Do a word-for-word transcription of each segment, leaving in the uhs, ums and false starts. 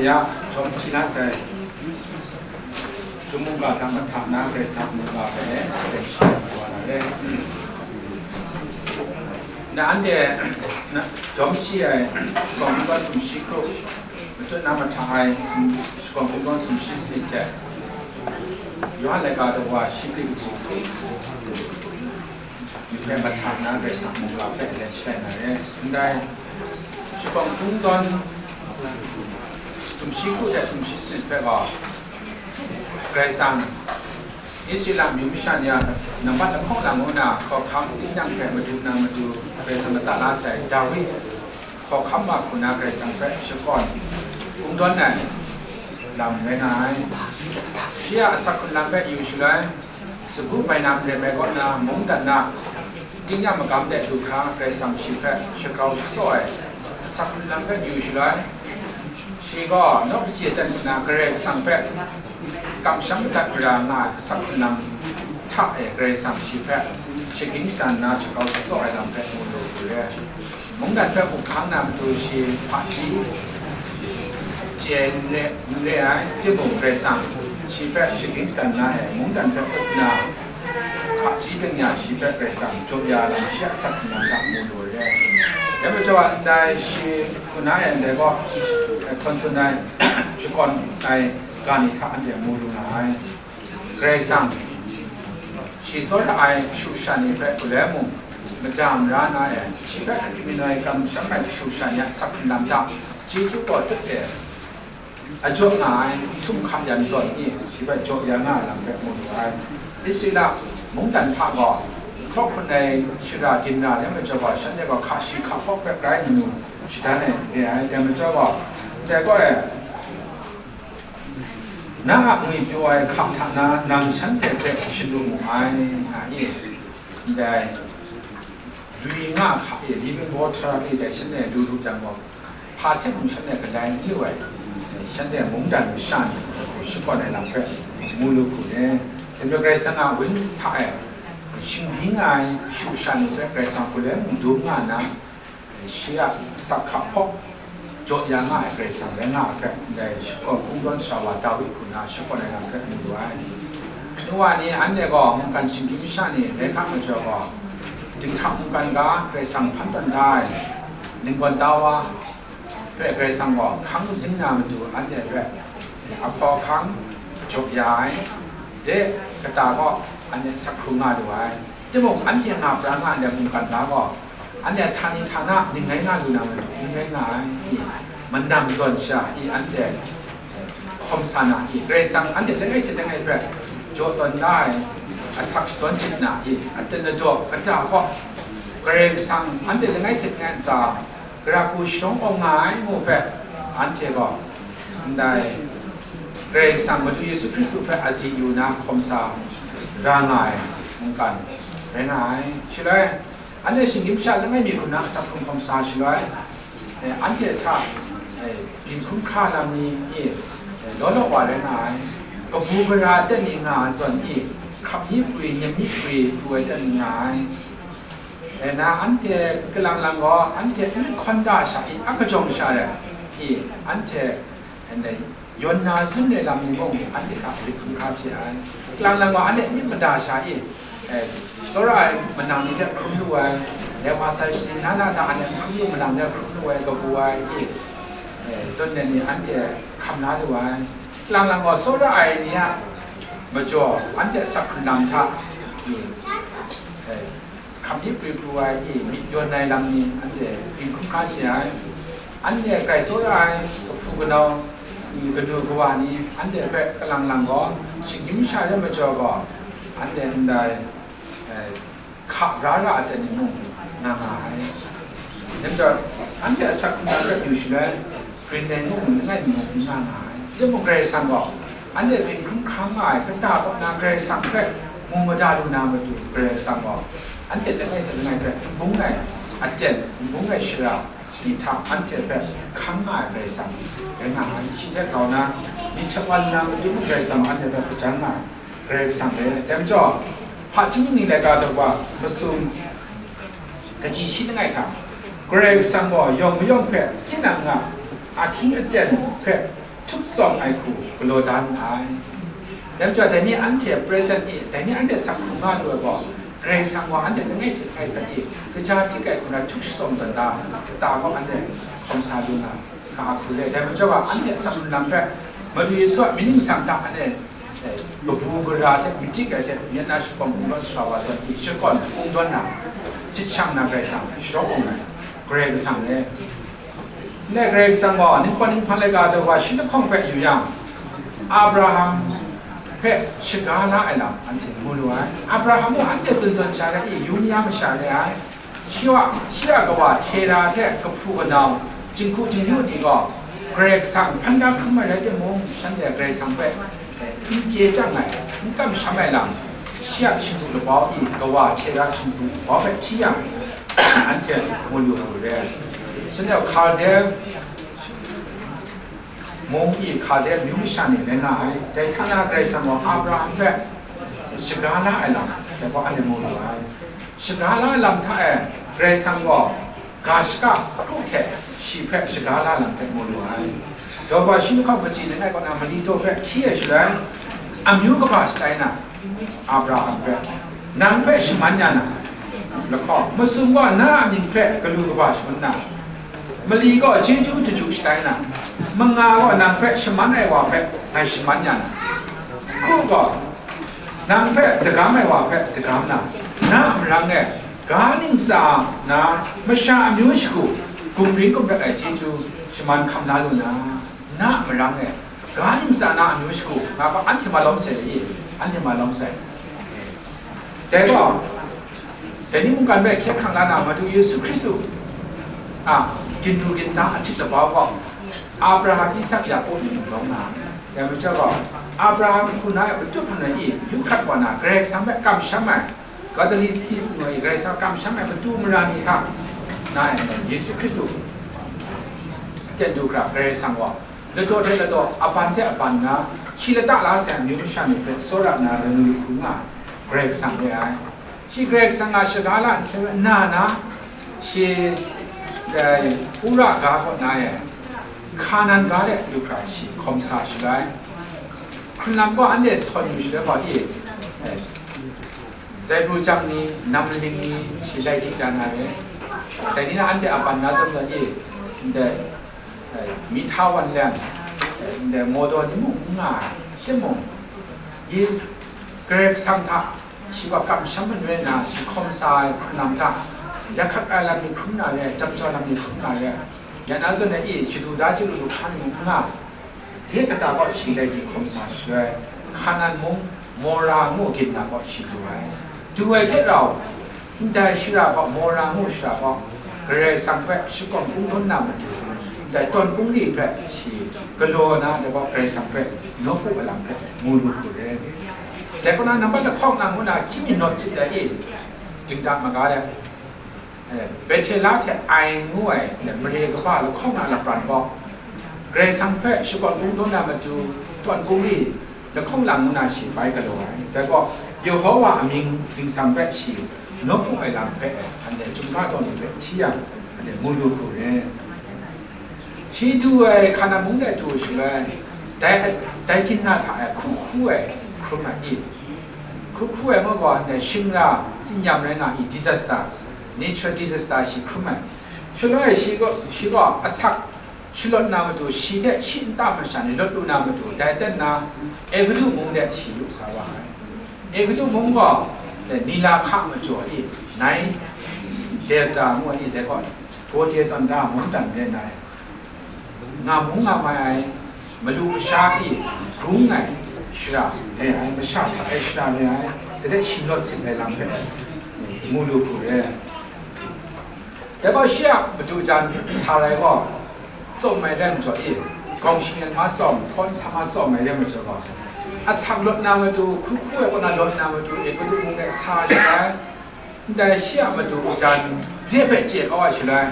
Ya, jawm hti na sai, Chyum mungga hta mahta na Karai Kasang mungga hpe, Karai Kasang wa na re. Na anhte, na, jawm hti ai, shakawn kungdawn sumshi kru, matut na mahta ai, shakawn kungdawn sumshi sanit hte, Yawhan laika dawa shi hpri kaji hku, Myi hpe mahta na Karai Kasang mungga hpe len shalai na re. Ndai shakawn kungdawn sumshi hku hte sumshi sanit hpe gaw, Karai Kasang Israela amyu masha ni a nambat lahkawng lang ngu na hkawhkam tinang hpe madu na madu Karai Kasang matsa la sai Dawi hkawhkam wa hku na Karai Kasang hpe shakawn kungdawn ai lam rai nga ai. Shi a asak hkrun lam hpe yu shaloi, sagu bai na marai mai kaw na mungdan na tingnyang magam de du hkra Karai Kasang shi hpe shagrau shatsaw ai, asak hkrun lam hpe yu shaloi, shi gaw nawk kaji aten hku na Karai Kasang hpe kamsham madat mara nga ai asak hkrun lam hta e Karai Kasang shi hpe shagying shadan na shagrau shatsaw ai lam hpe mu lu hku re. Mungdan hpe up hkang na matu shi hpaji chye n re, n re ai, timung Karai Kasang shi hpe shagying shadan na e, mungdan hpe up na hpaji byeng ya shi hpe Karai Kasang jaw ya lam shi a asak hkrun lam hta mu lu re. Dai majaw a ndai shi hku na e ndai gaw, eh, htawn tsun ai, shakawn ai ga ni hta anhte mu lu nga ai. Karai Kasang, shi tsawra ai kashu kasha ni hpe galoi mung, mada mara na e, shi hpe hkrit hkrit mi nai kamsham ai kashu kasha ni a asak hkrun lam hta, chyeju gaw tut e, a jaw nga ai, n htum hkam yan zawn i, shi hpe jaw ya nga ai lam hpe mu lu ai. Israela mungdan hta gaw, hkraw hkrun ai shara ginra rai majaw gaw, shanhte gaw hka shi hka hpawk hpe grai manu shadan ai re ai, dai majaw gaw, ndai gaw e, Na a ngwi pyaw ai hka hta na nang shanhte hpe shandu mu ai, nga i, ndai, dwi nga hka e, living water e dai shanhte du lu jang gaw, hpa hte mung shanhte galai n lu ai, shanhte mungdan masha ni shakawn ai lam hpe mu lu hku ne. Samuel Karai Kasang a wenyi hta e, shingbyi nga ai kashu kasha ni hpe Karai Kasang hku le mung dum nga na, Shi a asak hka hpawk jaw ya nga ai Karai Kasang rai nga ai hpe, ndai shakawn kungdawn sara wa Dawi hku na shakawn ai lam hpe mu lu ai. Nu wa ni, anhte gaw mungkan shinggyim masha ni rai hkra majaw gaw, dinghta mungkan ga Karai Kasang hpan tawn da ai, ninggawn ta wa hpe Karai Kasang gaw hkang zing na matu anhte hpe ahkaw ahkang jaw ya ai, de kata gaw anhte asak hkrung nga lu ai. Timung, anhte nga pra nga ai mungkan ga gaw, anhte htani htana ning rai nga lu na matu, ning rai nga ai, i, manam zawn sha i, anhte hkawm sa na i, Karai Kasang anhte langai hte langai hpe jaw tawn da ai, asak shadawn chye na i, aten ladaw kata gaw, Karai Kasang anhte langai hte langai ntsa, Gara hku sharawng awng nga ai ngu hpe, anhte gaw ndai Karai Kasang Madu Yesu Hkristu hpe azi yu na hkawm sa ra nga ai mungkan rai nga ai. Shaloi, anhte shinggyim sha langai mi hku na asak hkrung hkawm sa shaloi, eh, anhte hta, eh, byin hkrum hkra lam ni e, eh, law law wa rai nga ai. Kabu gara aten ni nga ai zawn e, hkrap mi pwi, nyam mi pwi pru ai aten ni nga ai. E na, anhte kalang lang gaw, anhte n hkawn da sha i, a kajawng sha rai i, anhte, anhte yawn na zun ai lam ni mung, anhte hta lit hkra hte ai. Kalang lang gaw, anhte n mada sha i, e, tsawra ai manang ni hte hkrum lu ai, dai wa sai shaning na na hta anhte hkrum lu manang ni hkrum lu ai, kabu ai i, e, zawn ai ni anhte hkam la lu ai. Kalang lang gaw, tsawra ai ni a majaw, anhte asak hkrun lam hta i, e, hkam mi pru pru ai i, myit yawn ai lam ni anhte byin hkrum hkra hte ai. Anhte grai tsawra ai kahpu kanau, i, kanu kawa ni anhte hpe kalang lang gaw, shinggyim sha rai majaw gaw, anhte ndai, eh, hka ra ra ai aten ni mung nga nga ai. Dai majaw, anhte asak hkrung hpe yu shaloi, Greenland mung langai mi mung n nga nga ai. Timung Karai Kasang gaw, anhte byin hkrum hkra nga ai kata kaw na Karai Kasang hpe mu mada lu na matu, Karai Kasang gaw, anhte langai hte langai hpe n bung ai aten, n bung ai shara ni hta anhte hpe hkang nga ai Karai Kasang rai nga ai. Shi hte grau na, myit hte wa lu na matu mung Karai Kasang anhte hpe hpajan nga ai Karai Kasang rai. Dai majaw, Hpaji ni laika dawa masum kaji shi langai hta, Karai Kasang gaw yawng mayawng hpe tinang a ahkying aten hpe tsawm ai hku galaw da n ai. Dai majaw, dai ni anhte present e, dai ni anhte asak hkrung nga lu ai gaw, Karai Kasang gaw anhte langai hte langai hpe e, kaja htik ai hku na htuk shatsawm tawn da, kata gaw anhte hkawm sa lu na, ka hku le. Dai majaw ga, anhte asak nlang hpe Madu Yesu a mying ningsang hta anhte, eh, kabu gara hte madik ai hte, myit na shapawng kungdawn sara wa zawn hte, shakawn kungdawn na, sit shang na Karai Kasang, shadawn ai Karai Kasang e. Ndai Karai Kasang gaw, Ninghpawt Ninghpang laika daw wa shi lahkawng hpe yu yang, Abraham hpe shaga la ai lam anhte mu lu ai. Abraham mung anhte zawn zawn sha rai i, yu mi a masha re ai. Shi wa, shi a kawa Tera hte kahpu kanau, jinghku jingyu ni gaw, Karai Kasang hpan da hkrum ai rai timung, shanhte Karai Kasang hpe n chye chyang ai, n kamsham ai lam, shi a shingkuk labau i kawa hte ra shingkuk labau hpe hti yang, anhte mu lu lu re. Shanhte Hkalde mung i Hkalde amyu masha ni rai nga ai. Dai hta na Karai Kasang gaw Abraham hpe shaga la ai lam, dai gaw anhte mu lu ai. Shaga la ai lam hta e, Karai Kasang gaw ga shaka kru hte shi hpe shaga la lam hpe mu lu ai. Daw wa shi lahkawng kaji langai kaw na mali daw hpe hti ai shaloi, amyu kaba shatai na, Abraham hpe, nang hpe shaman ya na, lahkawng, masum gaw na a mying hpe galu kaba shaman na, mali gaw chyeju chyeju shatai na, manga gaw nang hpe shaman ai wa hpe ngai shaman ya na, kru gaw, nang hpe dagam ai wa hpe dagam na, na a marang e, ga ntsa na, masha amyu shagu, gumrin gumrat ai chyeju shaman hkam la lu na, na a marang e, ga ntsa na amyu shagu, nga gaw anhte malawm sai i, anhte malawm sai. Dai gaw, dai ni mungkan hpe hkye hkrang la na Madu Yesu Hkristu a gindu ginsa ahtit labau gaw, Abraham, Isak, Yaku mying lawm na, dai majaw gaw, Abraham hku na e matut marai i, yu hkrat wa na, Karai Kasang hpe kamsham ai, Galili si ngu ai Karai Kasang kamsham ai matu mara ni hta na e, Yesu Hkristu ten du hkra Karai Kasang gaw, ladaw hte ladaw, aban hte aban na, shi lata la sai amyu masha ni hpe tsawra nna, lanu lu hkrum nga ai Karai Kasang re ai. Shi Karai Kasang a shaga la nsen nna na, shi dai Ura ga kaw na e, Hkanan ga de lu hkra shi hkawm sa shaloi, hkrun lam gaw anhte sawn yu shaloi gaw, i, eh, Zaibru jang ni, namling ni, shi lai di dan na re. Dai ni na anhte a ban na zawn zawn i, ndai, eh, mihta wan leng, eh, ndai mawdaw ni mung n nga ai, timung, i, Karai Kasang hta shi wa kamsham manoi na, shi hkawm sa ai hkrun lam hta, ya hkat ai lam ni hkrum na re, dam jau lam ni hkrum na re, ya na zawn ai i, shadu da chyalu lu hkra ni mung n nga ai. Hte kata kaw shi dai ni hkawm sa shaloi, Hkanan mung, Mora ngu gin na kaw shi du ai. Du ai hte rau, ndai shara kaw, Mora ngu shara kaw, Karai Kasang hpe shakawn kungdawn na matu, ndai tawn kungri hpe shi galaw na, dai gaw Karai Kasang hpe nawku ai lam hpe mu lu hku re. Dai kaw na, nambat lahkawng na ngu na, hti mi nawt sit ai i, dingda maga de, eh, Bethela hte Ai ngu ai, eh, mare kaba lahkawng na lapran gaw, Karai Kasang hpe shakawn kungdawn na matu, tawn kungri lahkawng lang ngu na shi bai galaw ai. Dai gaw, Yehowa amying dingsang hpe shi nawku ai lam hpe, anhte chyum ga taw ni hpe hti yang, anhte mu lu hku re. Shi du ai Hkanan mung de du shaloi, dai, dai gin na hta e hku hku ai hkrum ai i? Hku hku ai ngu gaw, ndai shing ra tsinyam rai nga i, disaster, natural disaster shi hkrum ai. Shaloi shi gaw, shi gaw asak shalawt na matu, shi hte shi nta masha ni lawt lu na matu, dai aten na Egutu mung de shi yu sa wa ai. Egutu mung gaw, dai Nila hka majaw i, Nile Delta ngu ai, dai gaw, Goje tawn da mungdan re ai, nga mu nga mai ai, malu masha i gung ai shara re ai, masha hta ai shara re ai, dai rai shi lawt sin ai lam hpe mu lu hku re ai. Dai gaw shi a madu jan Sarai gaw tsawm ai rai majaw i, gawng shinglen ma tsawm, hkawn sa ma tsawm ai rai majaw gaw, asak lawt na matu, hku hku ai kaw na lawt na matu, Egutu mung de sa shara ai. Ndai shi a matu jan re hpe chye kau ai shaloi,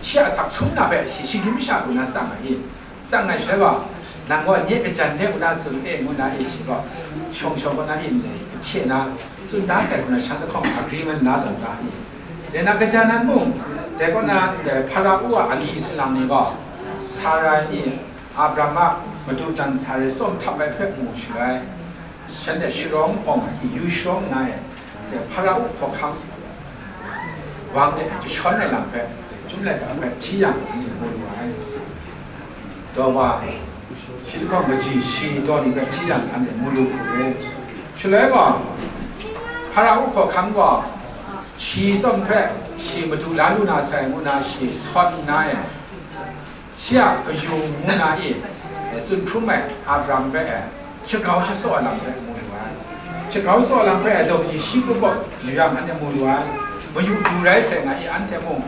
shi a asak sum na hpe shi shinggyim masha hku na tsang ai i? Tsang ai shaloi gaw, nang gaw nye kajan re ngu na tsun e, ngu na e shi gaw, shawng shawng kaw na e ndai kahte na tsun da sai hku na shan lahkawng agreement na tawn ga i? Dai na kaja nan mung, dai kaw na ndai Hpara-u a agyi salang ni gaw, Sarai i, Abraham a madu jan sa re tsawm htap ai hpe mu shaloi, shanhte sharawng awng ai, yu sharawng nna e, Hpara-u hkawhkam wang de jashawn ai lam hpe, chyum laika hpe hti yang anhte mu lu ai. Daw wa, shi lahkawng kaji shi daw ni hpe hti yang anhte mu lu hku re. Shaloi gaw, Hpara-u hkawhkam gaw, shi tsawm hpe shi madu la lu na sai ngu na shi sawt nna e, shi a kayu ngu na e, e, tsun hkrum ai Abraham hpe, e, shagrau shasaw ai lam hpe mu lu ai. Shagrau shasaw ai lam hpe, e, daw kaji shi pawp pawp yu yang anhte mu lu ai. Mayu du rai sai nga i, anhte mung,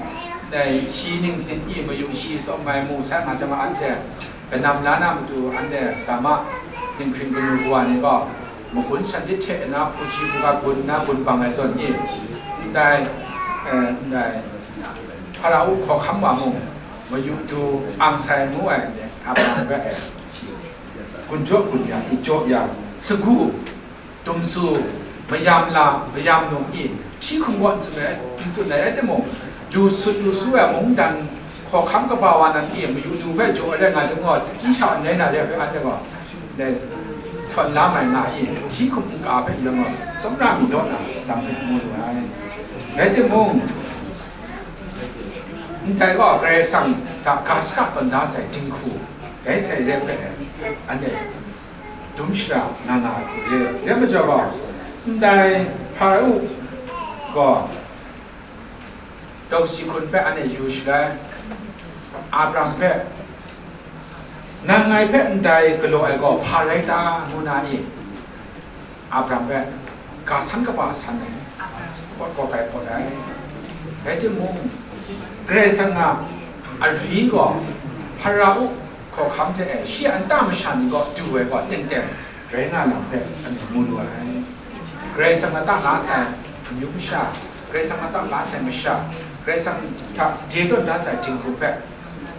e, shi ningzin i mayu shi tsawm ai mu sai nga jang, anhte kanam la na matu anhte dama dinghpring kanu kawa ni gaw, magun shanlit hte na hpuji hpuga gun nna gun bang ai zawn i, ndai, e, ndai Hpara-u hkawhkam wa mung, mayu du ang sai ngu ai Abraham hpe, e, gun jaw gun ya, i jaw ya, sagu, dumsu, mayam la, mayam num i, hti hkum gaw n tsun ai, n tsun ai rai timung, lu sut lu su ai mungdan hkawhkam kaba wa nan e mayu du hpe jaw ai rai nga jang gaw, chyi sha n rai na re ai hpe anhte gaw, dai sawn la mai nga i, hti hkum n ka hpe yang gaw, tsawmra mi daw na lam hpe mu lu ai. Rai timung, ndai gaw Karai Kasang hta ga shaka tawn da sai dinghku, dai sai re hpe, anhte dum shara nga nga ai hku re. Dai majaw gaw, ndai Hpara-u gaw daw kaji hkun hpe anhte yu shaloi, Abraham hpe, nang ngai hpe ndai galaw ai gaw hpa rai ta, ngu na i, Abraham hpe ga san kaba san ai, pawt gaw grai pawt ai. Rai timung, Karai Kasang a ari gaw Hpara-u hkawhkam hte e, shi a nta masha ni gaw du ai gaw teng teng rai nga lam hpe anhte mu lu ai. Karai Kasang a ta la sai amyu masha, Karai Kasang a ta la sai masha, Karai Kasang hta de tawn da sai dinghku hpe,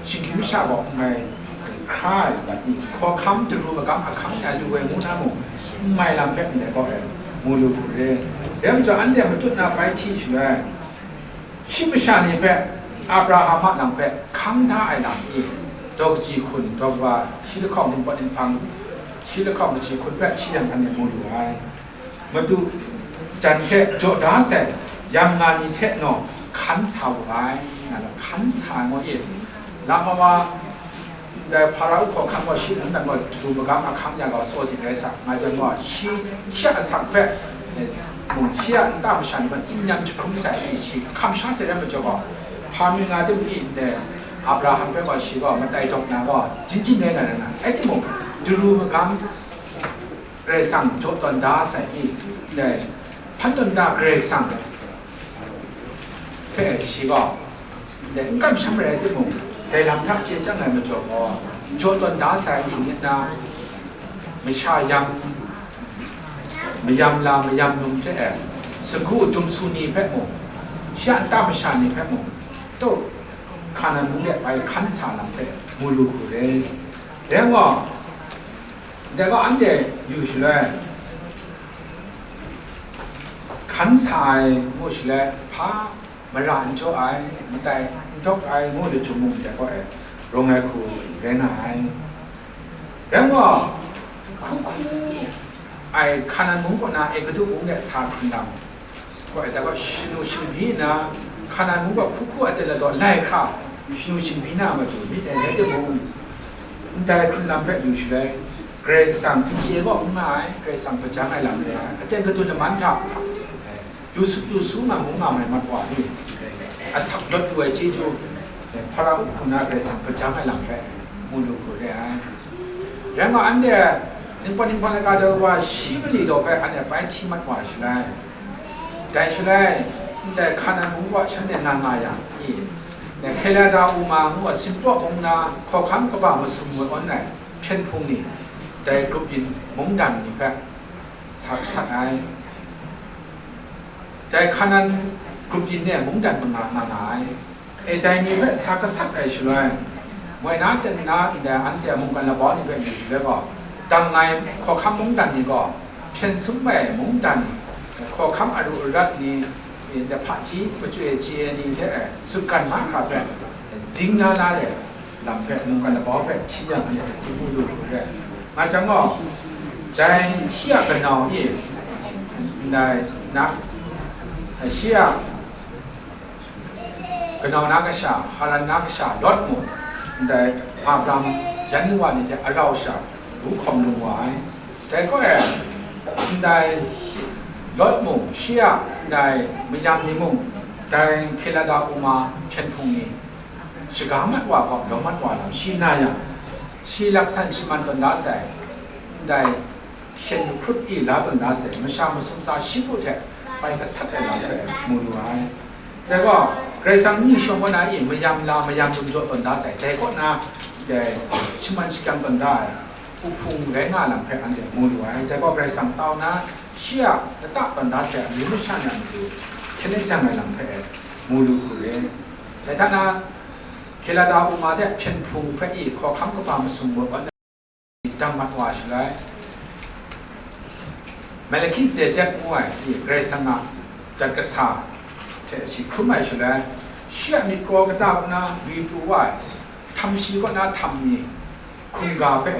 shinggyim masha gaw n mai hkra ai lat ni, hkawhkam daru magam ahkang ya lu ai ngu na mung, n mai lam hpe ndai gaw e mu lu hku re. Dai majaw, anhte matut na bai hti shaloi, shi masha ni hpe, Abraham a lam hpe hkang da ai lam e, daw kaji hkun, daw wa, shi lahkawng ninpawt ninhpang, shi lahkawng kaji hkun hpe hti yang anhte mu lu ai. Madu jan hte jaw da sai yang nga ni hte naw hkan sa wu ai, nga law, hkan sa ai ngu i, lama wa, ndai Hpara-u hkawhkam gaw shi mungdan gaw daru magam ahkang ya gaw tsaw ding rai sa, nga jang gaw, shi, shi a asak hpe, eh, mung, shi a nta masha ni hpe tsin yan jahkrum sai, shi hkam sha sai rai majaw gaw, hpa mi nga tim i ndai Abraham hpe gaw shi gaw matai dawk na gaw, jin jin rai na rai na, rai timung, daru magam Karai Kasang jaw tawn da sai i, dai hpan tawn da Karai Kasang hpe shi gaw, dai n kamsham rai timung, dai lam hta chye chyang ai majaw gaw, jaw tawn da sai i myit na, masha yang, mayam la, mayam num hte e, sagu dumsu ni hpe mung, shi a nta masha ni hpe mung, taw, Hkanan mung de bai hkan sa lam hpe mu lu hku re. Dai gaw, dai gaw anhte yu shaloi, hkan sa ai ngu shaloi, hpa mara n jaw ai, matai n dawk ai ngu lachyum mung dai gaw e, rawng ai hku rai nga ai. Rai gaw, hku hku ai Hkanan mung kaw na Egutu mung de sa hkrun lam, gaw e, dai gaw shanu shingbyi nna, Hkanan mung gaw hku hku a teng lagaw lai hkra, shanu shingbyi na matu myit ai rai timung, ndai hkrun lam hpe yu shaloi, Karai Kasang n chye gaw n nga ai, Karai Kasang hpajang ai lam re ai, aten katu laman hta, lu sut lu su nga mung nga mai mat wa ni, asak lawt lu ai chyeju, Hpara-u hku na Karai Kasang hpajang ai lam hpe mu lu hku re ai. Rai nga, anhte ninpawt ninpawt laika daw wa shi mali daw hpe anhte bai hti mat wa shaloi, dai shaloi, ndai Hkanan mung gaw shanhte nga nga yang i, Hkelada Uma ngu ai sinpawk mung na hkawhkam kaba masum mayawn ai hpyen hpung ni, dai grup yin mungdan ni hpe sa gasat ai. Dai Hkanan grup yin e mungdan manga nga nga ai. E, dai ni hpe sa gasat ai shaloi, moi na ten na ndai anhte a mungkan labau ni hpe yu shaloi gaw, dang ai hkawhkam mungdan ni gaw, hpyen sum ai mungdan hkawhkam aru arat ni, ndai hpaji machyoi chye ai ni hte e, sutgan mahkra hpe, zing na na re, lam hpe mungkan labau hpe hti yang anhte hpe tsun mu lu hku re. Nga jang gaw, dai shi a kanau e, ndai na, shi a kanau na kasha, Haran na kasha Lot mung, ndai Abraham yan wa ni hte arau sha, ru hkawm lung wa ai. Dai gaw e, ndai Lot mung, shi a ndai mayam ni mung, dai Kelada Uma hpyen hpung ni, shaga mat wa gaw, lawm mat wa lam shi na yang, shi laksan shi man tawn da sai, ndai hpyen hkrut e la tawn da sai, masha masum tsa shi hku hte bai gasat ai lam hpe mu lu ai. Dai gaw, Karai Kasang myi shawng kaw na e mayam la, mayam lum jaw tawn da sai, dai kaw na, dai shi man shi kyang tawn da ai, Uhpung rai nga lam hpe anhte mu lu ai. Dai gaw Karai Kasang tau na shi a lata tawn da sai amyu masha ni a matu hkyen jang ai lam hpe mu lu hku re. Dai hta na, Kelada Uma hte hpyen hpung hpe i hkawhkam kaba masum mut wan dang mat wa shaloi, Melhkizedek ngu ai i Karai Kasang a dat kasa hte shi hkrum ai shaloi, shi a myit kraw kata kaw na ngwi pru wa ai, htam shi kaw na htam ni hkungga hpe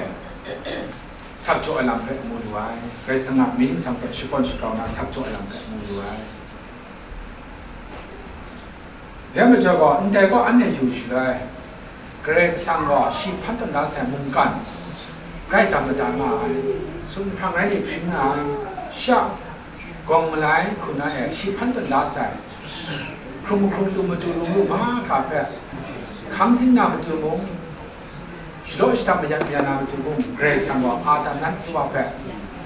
sak jaw ai lam hpe mu lu ai. Karai Kasang a mying ningsang hpe shakawn shagrau na sak jaw ai lam hpe mu lu ai. Dai majaw gaw, ndai gaw anhte yu shaloi, Karai Kasang gaw shi hpan tawn da sai mungkan grai dam mada nga ai, sumhprang rai myit hpring nga ai, sha gawng malai hku na e shi hpan tawn da sai, hkrum hkrum tu matu lung lu mahkra hpe, hkang zing na matu mung, shalaw shadap mayat maya na matu mung, Karai Kasang gaw Adam nan Ewa hpe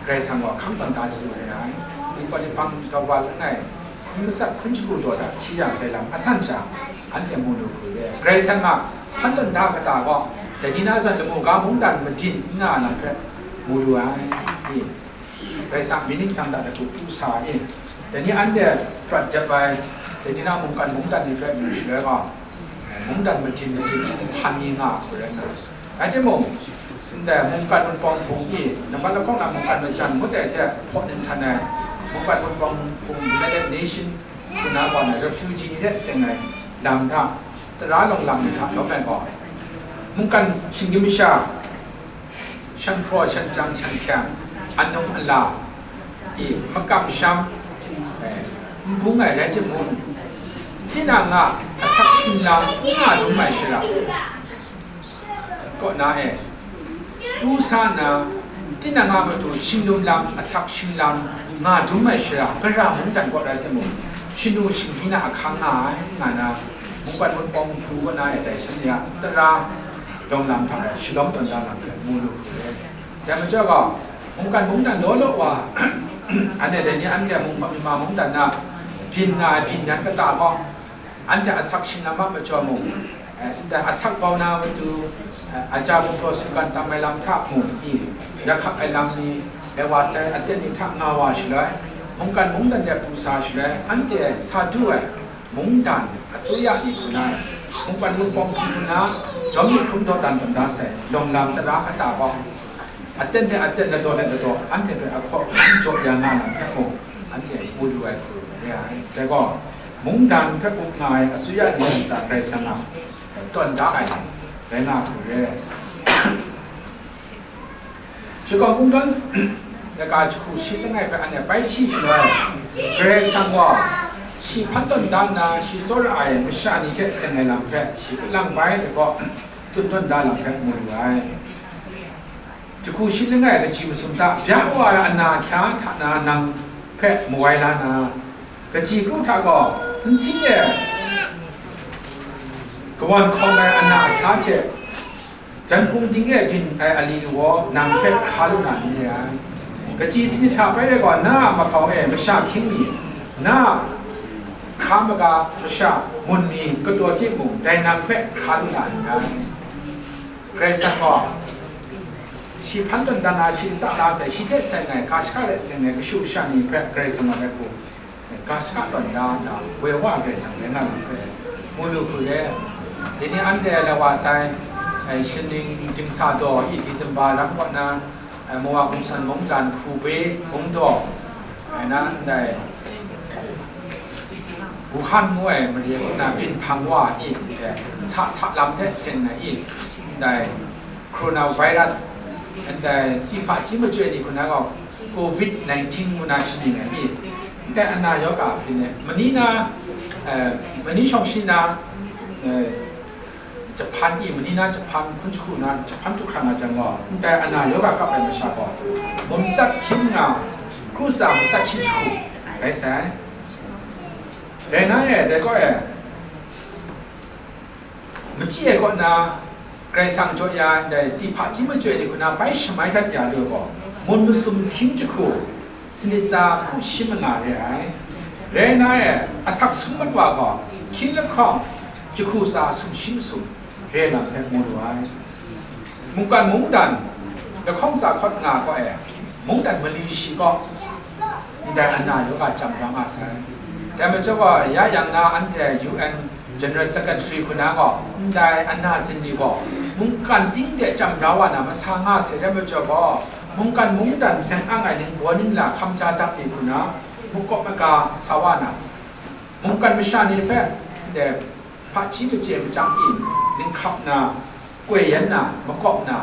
Karai Kasang gaw hkang tawn da chyalu re ai. Ningpawt ni hpang dawa langai, hpung matsat hpun shagu daw da hti ya ai lam asan sha, anhte mu lu hku re. Karai Kasang a hpan tawn da kata gaw, dai ni na zawn lamu ga mungdan majin n nga ai lam hpe mu lu ai. Karai Kasang mying ningsang hta latu pru sa ai. Dai ni anhte prat dep ai, dai ni na mungkan mungdan ni hpe mu shaloi gaw, mungdan majin majin hpan ni nga hku rai nna, rai timung, ndai mungkan Wunpawng Hpung i, nambat lahkawng na mungkan majan ngut ai hte hpaw ning htan ai, mungkan Wunpawng Hpung United Nation hku na gaw na refugee ni hte seng ai lam hta, tara lawng lam ni hta lawm ai gaw, mungkan shinggyim masha, shan hpraw, shan jang, shan hkyang, anung ala, i, makam sham, eh, n bung ai rai timung, tinang a asak shinglawm n nga dum ai shara kaw na e, pru sa nna, tinang a matu shinglawm lam, asak shinglawm nga dum ai shara, gara mungdan kaw rai timung, shanu shinghpyi na ahkang nga ai, nga na, mungkan Wunpawng Hpung kaw na e dai shanhte a tara lawng lam hta e shalawm tawn da lam hpe mu lu hku re. Dai majaw gaw, mungkan mungdan law law wa, anhte dai ni anhte mung hpang mi ma mungdan na byin nga ai byin yan kata gaw, anhte asak shinglawm a majaw mung, eh, ndai asak bau na matu, eh, aja gumhpraw sungkan tam ai lam hta mung i, ya hkak ai lam ni, dai wa sai aten ni hta nga wa shaloi, mungkan mungdan de pru sa shaloi, anhte sa du ai mungdan asuya ni hku na, mungkan Wunpawng Hpung hku na, jawm ni hkrum dawdan tawn da sai, lawng lam tara kata gaw, aten de aten, ladaw de ladaw, anhte hpe ahkaw ahkang jaw ya nga na hpe mung, anhte mu lu ai hku re ai. Dai gaw, mungdan hpe up nga ai asuya ni ntsa Karai Kasang a tawn da ai rai nga hku re. Shakawn Kungdawn laika jahku shi langai hpe anhte bai hti shaloi, Karai Kasang gaw shi hpan tawn da nna, shi tsawra ai masha ni hte seng ai lam hpe shi kalang bai ai gaw, tsun tawn da lam hpe mu lu ai. Jahku shi langai kaji masum hta bya wa ai ana ahkya hta na nang hpe mawai la na, kaji kru hta gaw nsi e kawan hkawm ai ana ahkya hte, jan hpung ding e byin ai ali kaw nang hpe hkra lu na ni re ai. Kaji sanit hta bai rai gaw, na a makau e masha hkying mi, na a hkra maga masha mun mi kataw timung, dai nang hpe hkra lu na ni ai. Karai Kasang gaw, shi hpan tawn da na, shi lata la sai, shi hte seng ai, ga shaka hte seng ai kashu kasha ni hpe Karai Kasang a rai hku, ga shaka tawn da nna, woi wa Karai Kasang rai nga lam hpe, mu lu hku re. Dai ni anhte lai wa sai, ai, shaning dingsa daw i, December lam kaw na, ai, Mawa Gumsan mungdan Hkubei mungdaw, ai na ndai, Wuhan ngu ai mare kaw na byin hpang wa i, ndai nsa sa lam hte seng na i, ndai coronavirus, ndai si hpaji machyoi ni hku na gaw covid nineteen ngu na shaning ai i, ndai ana yoga byin ai, mani na, eh, mani shawng shi na, eh, Japan i, mani na Japan hpun jahku na, Japan du hkra nga jang gaw, ndai ana yoga kap ai masha gaw, mum matsat hkying nga, kru tsa matsat shi jahku rai sai. Rai na e, dai kaw e, machyi ai kaw na, Karai Kasang jaw ya ndai si hpaji machyoi ni hku na bai shamai dat ya lu ai gaw, mun masum hkying jahku, sanit tsa hku shi manga re ai. Rai na e, asak sum mat wa gaw, hkying lahkawng jahku tsa sumshi masum re lam hpe mu lu ai. Mungkan mungdan lahkawng tsa hkawt nga gaw e, mungdan mali shi gaw, ndai ana yoga jam da nga sai. Dai majaw gaw, ya yang na anhte U N General Secretary hku na gaw, ndai ana zin ni gaw, mungkan ting de jam da wa na masa nga sai. Dai majaw gaw, mungkan mungdan seng ang ai ningbaw ningla hkam ja dap ni hku na, makawp maga sa wa na, mungkan masha ni hpe, ndai hpaji machye machyang i, ninghkap na, koi yan na, makawp na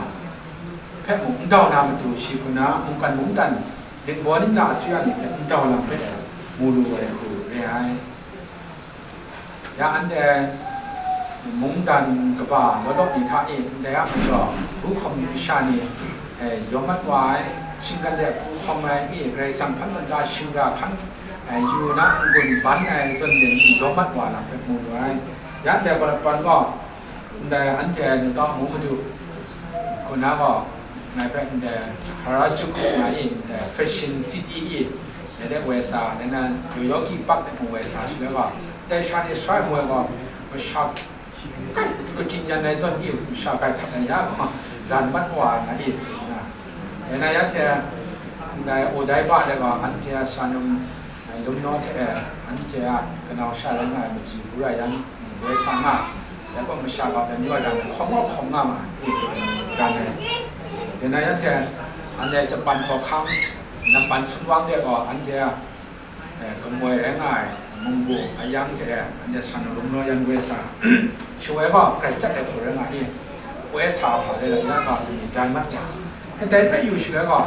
hpe mung n dau na matu, shi hku na mungkan mungdan ningbaw ningla asuya ni hpe n dau lam hpe mu lu ai hku re ai. Ya anhte mungdan kaba law law ni hta e ndai a majaw, bu hkawm ni masha ni, eh, yawm mat wa ai, shinggan de bu hkawm ai i, Karai Kasang hpan mungga shingra hkan, eh, yu na n-gun ban ai zawn ning i yawm mat wa lam hpe mu lu ai. Ya ndai palapwan gaw, ndai anhte New York mung madu hku na gaw, ngai hpe ndai Harajuku nga i, ndai Fashion City i, dai de woi sa, dai na Yoyogi Park de mung woi sa shi gaw, dai sha ni sha ai moi gaw, masha kai, kaji yan ai zawn i, masha kai htak ai ya gaw, ran mat wa na i, si na. Dai na ya hte, ndai Odaiba de gaw, anhte a shanum, ai, Lumnaw hte, anhte a kanau sha rai nga ai machyi bu ra yang, woi sa nga, dai gaw masha gaw dai ni gaw ran hkawm gaw hkawm nga ma, i, ran ai. Dai na ya hte, anhte Japan hkawhkam, Nampan sumwang de gaw, anhte a, eh, kamoi rai nga ai, munggu, ayang hte, anhte shanum Lumnaw yan woi sa, shaloi gaw, grai chyat ai hku rai nga i, woi sa hpa de, ya gaw, ni rai mat jang, dai hpe yu shaloi gaw,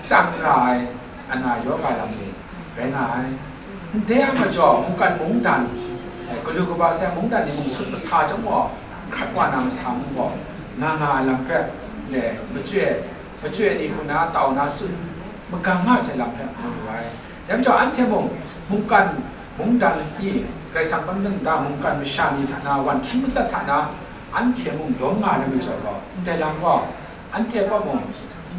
tsang ra ai, ana yoga lam ni rai nga ai. Ndai a majaw, mungkan mungdan, eh, galu kaba sai mungdan ni mung sut masa chyawm gaw, hkrat wa na masa mung gaw, nga nga ai lam hpe, le, machyoi, machyoi ni hku na tau na tsun magang nga sai lam hpe mu lu ai. Dai majaw, anhte mung mungkan mungdan i, Karai Kasang hpan mungdan mungkan masha ni hta na, wan hkying matsat hta na, anhte mung dawm nga ai majaw gaw, ndai lam gaw, anhte kaw mung,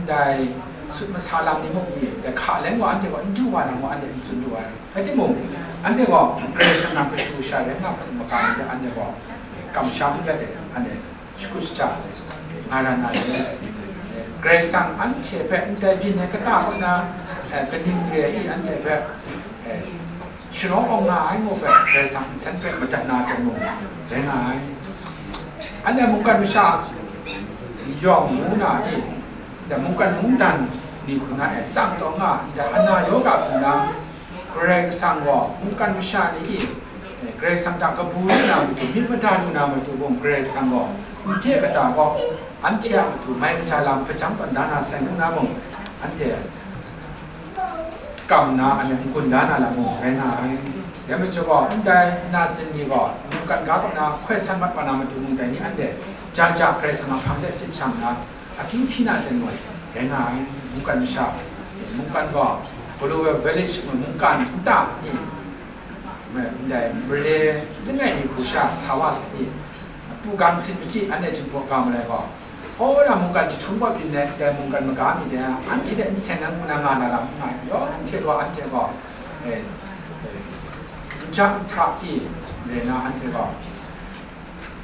ndai sut masa lam ni mung i, dai hka leng gaw anhte gaw n du wa na mung anhte n tsun lu ai. Rai timung, anhte gaw Karai Kasang a kashu kasha rai nga hpung maga ni hte anhte gaw kamsham let ai, anhte shakut shaja nga ra na ni, Karai Kasang anhte hpe ndai byin ai kata kaw na, eh, kaning re i anhte hpe, eh, sharaw awng nga ai ngu hpe, Karai Kasang nsen hpe madat na hte mung rai nga ai. Anhte mungkan masha yawng ngu na i, ndai mungkan mungdan ni hku na e tsang taw nga, ndai ana yoga hku na, Karai Kasang gaw mungkan masha ni i, eh, Karai Kasang hta kabu lu na matu, myit mada lu na matu mung, Karai Kasang gaw nte kata gaw anhte a matu mai kaja lam hpajang tawn da na sai ngu na mung, anhte kam na, anhte n-gun da na lam mung rai nga ai. Dai majaw gaw, ndai na zin ni gaw mungkan ga kaw na hkoi san mat wa na matu mung, dai ni anhte ja ja Karai Kasang a hpang de sit shang na, akyu hpyi na ten moi rai nga ai. Mungkan masha, mungkan gaw, Global Village mungkan nta ni, ndai mare langai mi hku sha sa wa sa i, pu gang sit machyi anhte Jinghpaw ga malai gaw, Hkawra mungkan jahtum gaw byin ai, dai mungkan maga mi de, anhte hte nseng nang ngu na nga na lam n nga ai, yawng hte gaw anhte gaw, eh, eh, n ja n hpra i, rai na anhte gaw,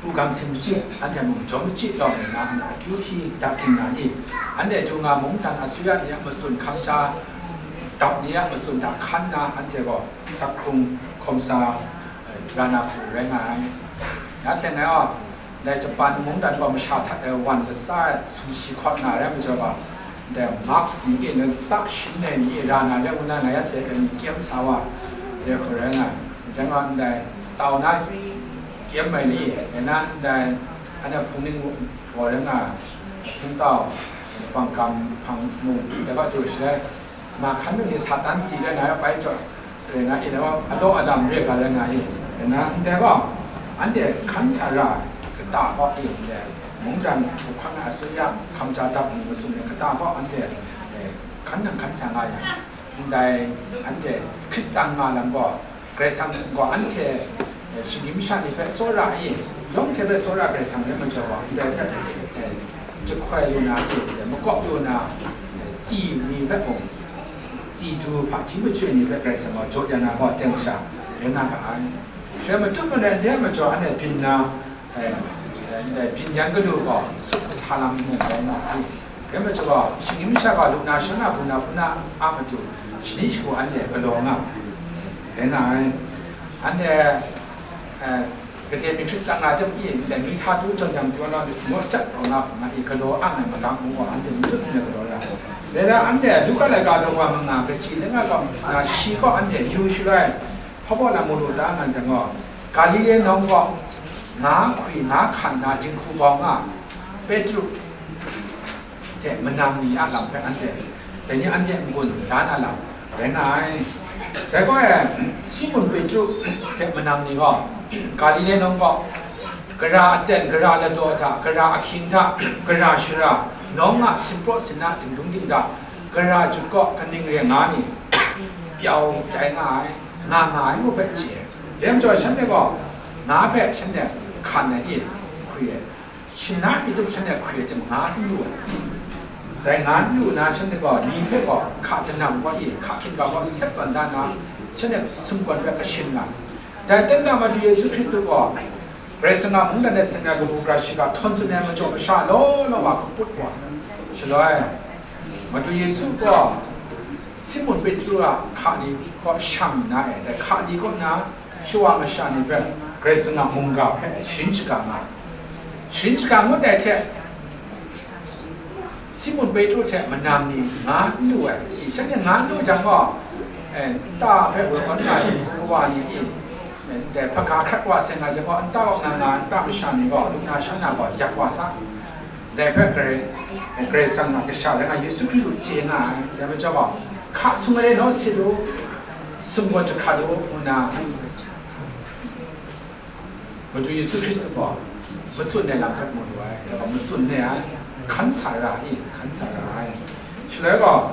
pu gang sin machyi, anhte mung jaw machyi lawng rai na, anhte akyu hpyi da ting na i, anhte du nga mungdan asuya ni a matsun hkam ja, dap ni a matsun hta hkan na, anhte gaw sak hkrung hkawm sa, eh, ra na hku rai nga ai. Ya hte ngai gaw, Dai Japan mungdan gaw masha hta e wan latsa ai sumshi hkawt na rai majaw ga, dai mask ni e, ntak shin ai ni e ra na rai ngu na, ngai ya hte e ni kyem sa wa, dai hku rai nga, Dai nga ndai tau na kyem mai ni, dai na ndai anhte hpung ning gaw rai nga, hpung tau, hpang kam, hpang mung, dai ga du shalai, ma hkan nu ni Satan tsi rai nga ai pai jaw, rai nga i, dai wa, adaw adam re ga rai nga i, dai na ndai gaw, anhte hkan sa ra kata gaw i, ndai mungdan hkuk hkan a asuya, hkamja dap ni masum ni kata gaw anhte, eh, hkan nang hkan sa nga yang, ndai anhte hkrit tsang nga lam gaw, Karai Kasang gaw anhte, eh, shinggyim masha ni hpe tsawra i, yawng hte hpe tsawra Karai Kasang rai majaw gaw, ndai hpe, eh, jahkoi lu na, eh, makawp lu na, eh, tsi ni hpe mung, tsi du hpaji machyoi ni hpe Karai Kasang gaw jaw ya na gaw, teng sha rai nga ga ai. Hkrai matut manai, ndai majaw anhte byin na, eh, eh, ndai byin yan kanu gaw, sa lam mung rai nga ai. Rai majaw gaw, shinggyim masha gaw, lu na, sha na, bu na, bu na a matu, shani shagu anhte galaw nga, rai nga ai. Anhte, eh, gade mi hkrit tsang na de pyi, ndai mi sa du jawn yang pyaw na, naw jat taw na hku nga i, galaw ang ai magam mung gaw, anhte matut nna galaw ya. Dai na anhte Luka laika daw wa manga kaji langa gaw, na shi gaw anhte yu shaloi, hpa baw na mu lu da nga jang gaw, Galile nawng gaw, nga hkwi, nga hkan na dinghku bau nga, Petru hte manang ni a lam hpe anhte, dai ni anhte n-gun da na lam rai nga ai. Dai gaw e, Simun Petru hte manang ni gaw, Galile nawng gaw, gara aten, gara ladaw hta, gara ahkying hta, gara shara, nawng a sinpraw sinna dingdung dingda, gara jut kaw kaning re nga ni, pyau chye nga ai, nga nga ai ngu hpe chye ai. Dai majaw shanhte gaw, nga hpe shanhte hkan ai, hkwi ai. Shana itup shanhte hkwi ai timung, nga n lu ai. Dai nga n lu na, shanhte gaw, li hpe gaw, hka danam gaw i, hka hkinggam gaw sep tawn da na, shanhte sumgawn hpe ashin nga. Dai ten na Madu Yesu Hkristu gaw, Karai Kasang a mungdan e seng ai kabu gara shiga htawn tsun ai majaw masha law law wa kaput wa. Shaloi, Madu Yesu gaw, Simun Petru a hka ni kaw shang nna e, dai hka ni kaw na shawa masha ni hpe Karai Kasang a mungga hpe sharin shaga nga ai. Sharin shaga ngut ai hte, Simun Petru hte manang ni nga n lu ai. Shanhte nga n lu jang gaw, eh, nta hpe woi awn nga ai kawa ni i, eh, ndai hpaga hkrat wa seng nga jang gaw, nta kaw nga nga ai nta masha ni gaw, lu na sha na gaw yak wa sa. Dai hpe Karai, Karai Kasang a Kasha rai nga, Yesu Hkristu chye nga ai. Dai majaw gaw, hka sung ai rai naw sit u, sumgaw jahkrat u, ngu nna, Madu Yesu Hkristu gaw matsun ai lam hpe mu lu ai, dai gaw matsun re ai, hkan sa ra i, hkan sa ra ai. Shaloi gaw,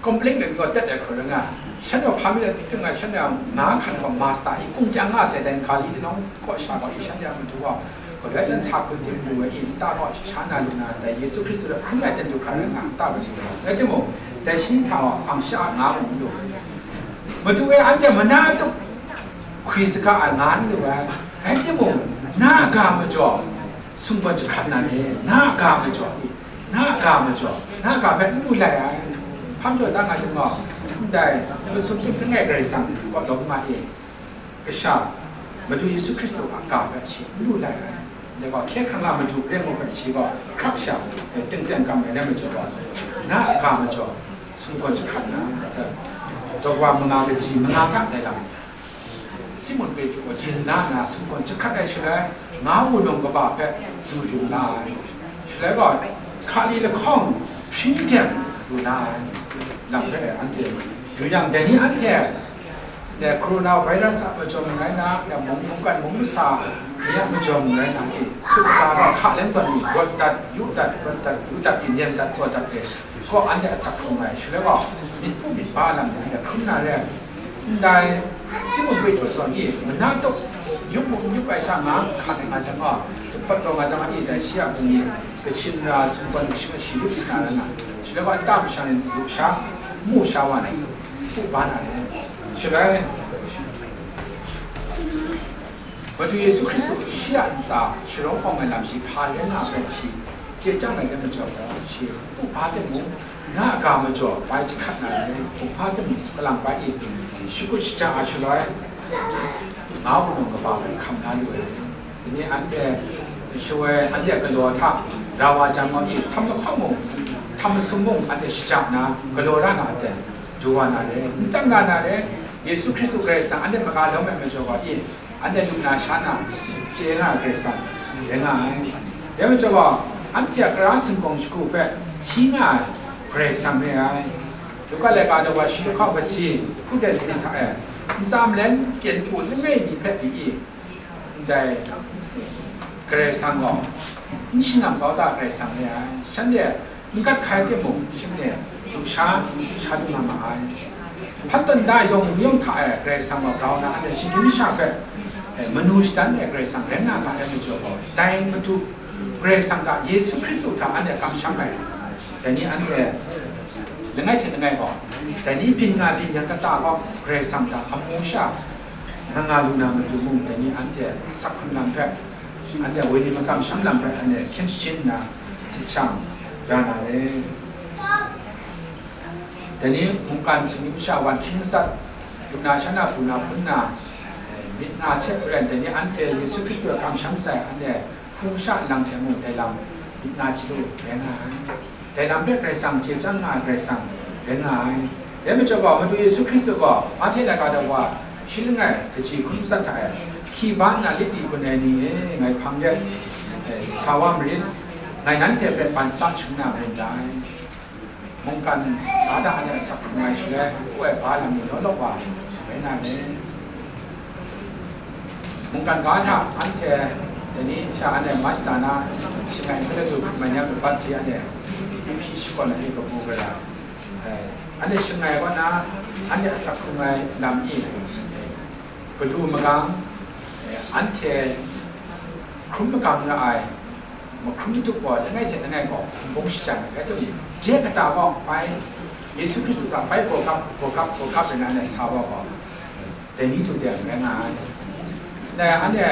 complain let gaw tet ai hkau rai nga, shanhte hpa mi let ting ai, shanhte a nga hkan gaw master i, kung kyang nga sai, dai Galile nawng kaw sha gaw i, shanhte a matu gaw, galoi jan sa hkun tim lu ai i, nta gaw sha na lu na, dai Yesu Hkristu hpe hkrum ai ten du hkra rai nga, nta gaw lu ai. Rai timung, dai shi hta gaw ang sha a nga mung n lu. Madu e anhte mana tup hkwi saga ai nga n lu ai, rai timung, na a ga majaw sumgaw jahkrat na ni, na a ga majaw i, na a ga majaw, na a ga hpe n lu lai ai. Hpa majaw da nga jang gaw, ndai masum tim langai Karai Kasang kaw lawm nga i, Kasha, Madu Yesu Hkristu a ga hpe shi n lu lai ai. Dai gaw, hkye hkrang la Madu re ngu hpe shi gaw hkrak sha, eh, ting teng kam ai rai majaw gaw, na a ga majaw sumgaw jahkrat na, eh, daw wa manga kaji manga hta dai lam, Simun Petru gaw yin la nna sumgaw jahkrat ai shaloi, nga wunawng kaba hpe du yu la ai. Shaloi gaw, hkali lahkawng hpring dem lu la ai. Lam hpe anhte yu yang, dai ni anhte, dai coronavirus a majaw mung rai na, dai mung, mungkan mung masa ni a majaw mung rai na, e, sut kata gaw hka leng zawn ni, rawt dat, yu dat, rawt dat, yu dat, i, nem dat, tsaw dat, e, gaw anhte asak hkrung ai. Shaloi gaw, myit pu myit ba lam ni anhte hkrum na re ai. Ndai Simun Petru zawn i, mana tup yup mu n yup ai sha nga hkan ai nga jang gaw, jahpawt taw nga jang i, dai shi a bungli, kachin ra sumgawn shing shi yup sa na rai nga, shi la wa nta masha ni lu sha, mu sha wa na, pu ba na rai. Shaloi, Madu Yesu Hkristu shi a ntsa sharawng awng ai lam shi hpa rai nga ai hpe shi chye chyang ai rai majaw gaw, shi pu hpa timung, na a ga majaw bai jahkrat na rai, pu hpa timung, kalang bai e, shakut shaja a shaloi, nga wunawng kaba hpe hkam la lu ai. Dai ni anhte shawoi anhte galaw hta ra wa jang gaw, e, htam lahkawng mung, htam masum mung anhte shaja nna, galaw ra na aten, du wa na re, n tsang ga na re, Yesu Hkristu Karai Kasang anhte maga lawm ai majaw gaw, e, anhte lu na sha na chye nga ai Karai Kasang rai nga ai. Dai majaw gaw, anhte a kara singkawng shagu hpe hti nga ai Karai Kasang re ai. Luka laika daw wa shi lahkau kaji, hku dat sani hta e, ntsa malen pyen u langai mi hpe pyi i, ndai Karai Kasang gaw, n shingran kau ta Karai Kasang re ai. Shanhte n gat hkai timung, shing de, lusha, sha lu nga ma ai. Hpat tawn da yawng yawng hta e Karai Kasang gaw grau na, anhte shinggyim sha hpe, e, manu shadan e Karai Kasang rai nga ga ai majaw gaw, dai Madu Karai Kasang hta, Yesu Hkristu hta anhte kamsham ai. Dai ni anhte langai hte langai gaw, dai ni byin nga byin yang kata gaw, Karai Kasang hta amu sha nga nga lu na matu mung, dai ni anhte asak hkrung lam hpe, anhte wenyi makamsham lam hpe, anhte hkyen sharin nna, sit shang ra na re. Dai ni mungkan shinggyim sha wan hkying matsat, lu na sha na, hpu na hpun na, eh, myit na hte maren, dai ni anhte Yesu Hkristu a kamsham sai, anhte hpung sha nlang hte mung dai lam myit na chyalu rai nga ai. Dai lam hpe Karai Kasang chye chyang nga ai Karai Kasang rai nga ai. Dai majaw gaw, Madu Yesu Hkristu gaw, Mahte laika daw wa, shi langai, kaji hkun matsat hta e, hkyi ba nna lit di gun ai ni e, ngai hpang de, eh, sa wa marit, ngai nanhte hpe ban sa shangun na marin dai. Mungkan ga hta anhte asak hkrung ai shaloi, hku ai ba lam ni law law wa rai na le. Mungkan ga hta anhte dai ni sha anhte March da na shangai hpe du hkrum ai ni a mabat hte anhte hpyi shakawn ai kabu gara, eh, anhte shangai kaw na anhte asak hkrung ai lam e, eh, galu magang, eh, anhte hkrum magang ra ai, mahkrum matuk gaw langai hte langai gaw hpung shachyan ai, rai timung, je kata gaw bai, Yesu Hkristu hta bai gawgap, gawgap, gawgap rai na, anhte sa wa gaw, dai ni du de rai nga ai. Dai anhte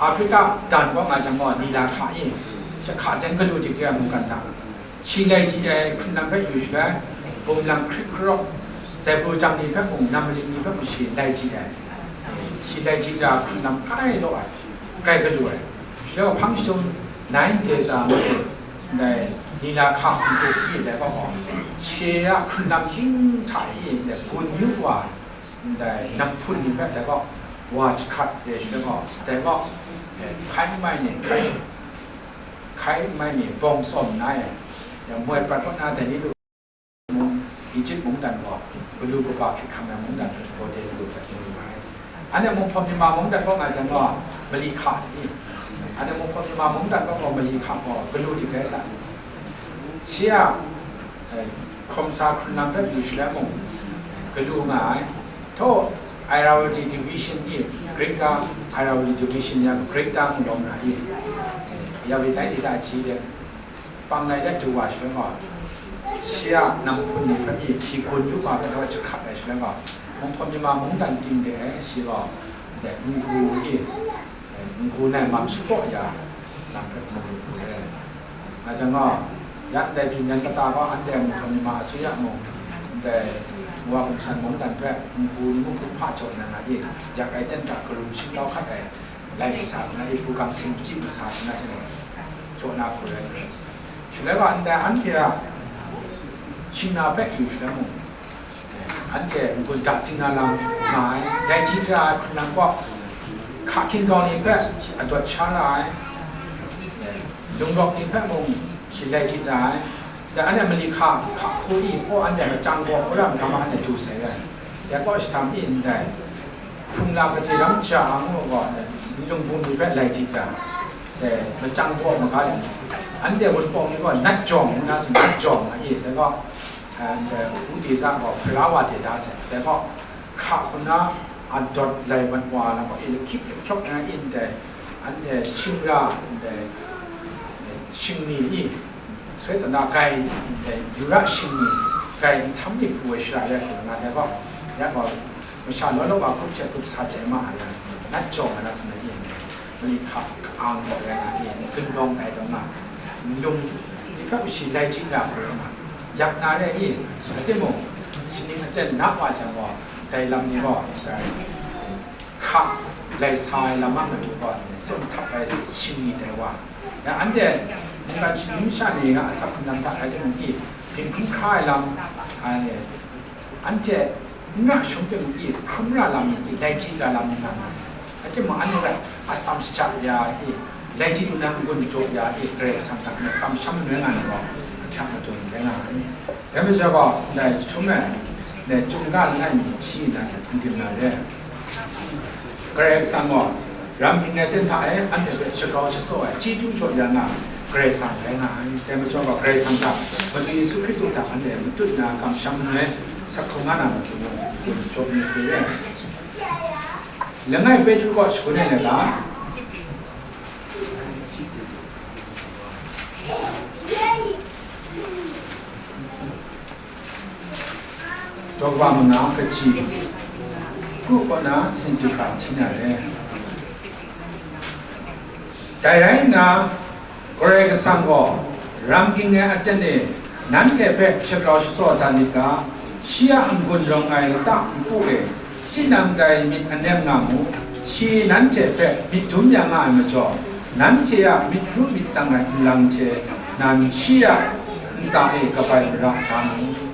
Afrika dan kaw nga jang gaw, nila hka e, jahka jan galu dik de ai mungkan hta, shi lai chyi ai hkrun lam hpe yu shaloi, bum lam hkrit hkarawk, zaibru jang ni hpe mung, nam maling ni hpe mung shi lai chyi ai. Shi lai chyi da hkrun lam kai law ai, kai galu ai. Shaloi hpang shadum nine days a ngu e, ndai nila hka hkum hku i dai gaw, shi a hkrun lam chying hta e, ndai gun yu wa, ndai nam hpun ni hpe dai gaw, wa jahkrat re shaloi gaw, dai gaw, eh, hkai n mai ni, hkai, hkai n mai ni bawng tsawm nna e, moi prat prat na dai ni lu mung, Egypt mungdan gaw, galu kaba hkrit hkam ai mungdan hpe, gaw de galu hpe mu lu ai. Anhte mung hpawm ni ma mungdan kaw nga jang gaw, mali hka ni, anhte mung hpawm ni ma mungdan kaw gaw, mali hka gaw, galu dik ai sa. Shi a, eh, hkawm sa hkrun lam hpe yu shaloi mung, galu nga ai. Htaw, Irrawaddy Division i, Greater Irrawaddy Division yang Greater ngu lawm na i, eh, Irrawaddy tai di ta ji de, pang lai dat du wa shaloi gaw, shi a nam hpun ni hpe i, shi gun yu wa, galaw jahkrat ai shaloi gaw, mung hpawm ni ma mungdan ting de ai, shi gaw, ndai ngu i, eh, ngu nai mam shapraw ya, lam hpe mu lu ai. Nga jang gaw, ya ndai byin yan kata gaw, anhte mung hpawm ni ma asuya mung, ndai Wa Gumsan mungdan hpe ngu ni mung hpa jaw na nga i, yak ai ten hta karum shingtau hkat ai, lai kasa hku na i, hpukam singchyi kasa hku na, jaw na hku rai. Shaloi gaw, ndai anhte a shing na hpe yu shaloi mung, anhte n-gun da sing na lam nga ai, dai hti hkra ai hkrun lam gaw, hka hkin gau ni hpe adawt sha ra ai, lungrawk ni hpe mung shi lai hti ra ai, dai anhte mali hka, hka hku i, gaw anhte machyang gaw, wora magam a anhte du sai ai, dai gaw, shahtam i ndai, hpung lam gade ram ja a ngu gaw, lung bum ni hpe lai hti ra, eh, machyang gaw maga le, anhte wunpawng ni gaw nat jawng ngu na si, nat jawng a i, dai gaw, and, eh, u de za gaw, hpara wa de da sai, dai gaw, hka hku na adawt lai mat wa lam gaw, i lahkyip lahkyawk na in dai, anhte shing ra, ndai, eh, shing ni i, soi taw na, grai, eh, yu ra shing ni, grai nsam myit hpu ai shara ya hku na, dai gaw, ya gaw, masha law law wa hkrup hte hkrup sa chye ma ai yang, nat jawng ai na sumai yin, mali hka ka-ang gaw rai nga yin, zunlawng tai taw nga, nlung ni hpe shi lai chyi ra hku rai nga, yak na re i, rai timung, shi ning aten na wa jang gaw, dai lam ni gaw, hka lai sa ai lam a matu gaw, tsun htap ai shing ni dai wa, ya anhte mungkan shinggyim sha ni nga asak hkrun lam hta rai timung i, byin hkrum hkra ai lam, ai, anhte N ra shawng tim i hkrum ra lam i, lai chyi ra lam nga nga. A timung, anhte hpe atsam shaja ya i, lai chyi lu na n-gun jaw ya i, Karai Kasang hta kamsham manoi nga na gaw, ahkyak madun rai nga ai. Dai majaw gaw, ndai jahtum e, ndai chyum ga langai mi hti nna hkungdim na re. Karai Kasang gaw, ram hping ai ten hta e, anhte hpe shagrau shasaw ai, chyeju jaw ya nga, Karai Kasang rai nga ai. Dai majaw gaw, Karai Kasang hta, Madu Yesu Hkristu hta anhte matut na kamsham manoi, sa hkrung nga na matu mung, gun jaw mi hte re ai. Langai Petru kaw shagun ai laika, daw kaba manga kaji, ku kaw na sinju hkra hti na re. Dai rai nna, Karai Kasang gaw, ram ging ai aten e, nanhte hpe shagrau shasaw dat lit ga, shi a n-gun rawng ai lata npu e, tinang dai myit anem nga mu, shi nanhte hpe myit dum ya nga ai majaw, nanhte a myit ru myit tsang ai nlang hte nan shi a ntsa e kabai mara hkra mu.